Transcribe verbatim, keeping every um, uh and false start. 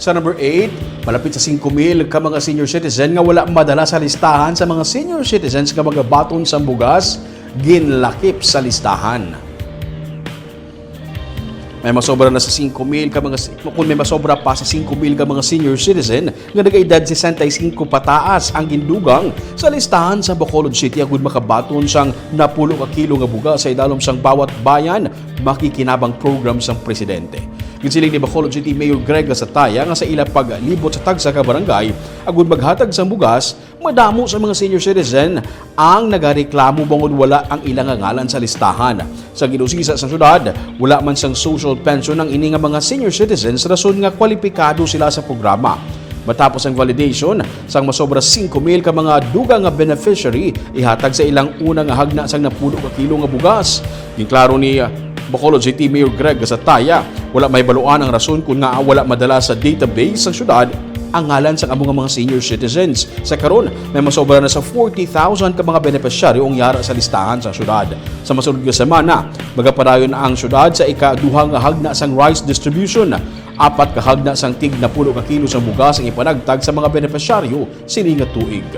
Sa number eight, malapit sa singko mil ka mga senior citizen nga wala madala sa listahan sa mga senior citizens nga magabaton sang bugas, ginlakip sa listahan. May masobra na sa singko mil ka mga si-, kung may masobra pa sa singko mil ka mga senior citizen nga nagaedad sesenta y cinco pataas ang gindugang sa listahan sa Bacolod City agud makabaton sang napulo ka kilo nga bugas sa idalom sang Bawat Bayan Makikinabang program sang presidente. Ginsiling ni Bacolod City Mayor Greg Gasataya nga sa ila paglibot sa tagsa ka barangay agud maghatag sang bugas, madamo sa mga senior citizen ang nagareklamo bangod wala ang ila nga ngalan sa listahan. Sa ginusisa sa syudad, wala man sang social pension ang ini nga mga senior citizens rason nga kwalipikado sila sa programa. Matapos ang validation, sang masobra singko mil ka mga dugang nga beneficiary ihatag sa ilang una nga hagna sang napulo ka kilo nga bugas. Ginklaro ni, ah, Bacolod City Mayor Greg Gasataya, wala mahibaluan ang rason kon ngaa wala madala sa database sang syudad ang ngalan sang amo nga mga senior citizens. Sa karon, may masobra na sa forty thousand ka mga benepisyaryo ang yara sa listahan sa syudad. Sa masunod nga semana, magapadayon ang syudad sa ikaduha nga hagna sang rice distribution. Apat ka hagna sang tig napulo ka kilo sang bugas ang ipanagtag sa mga benepisyaryo sini nga tuig.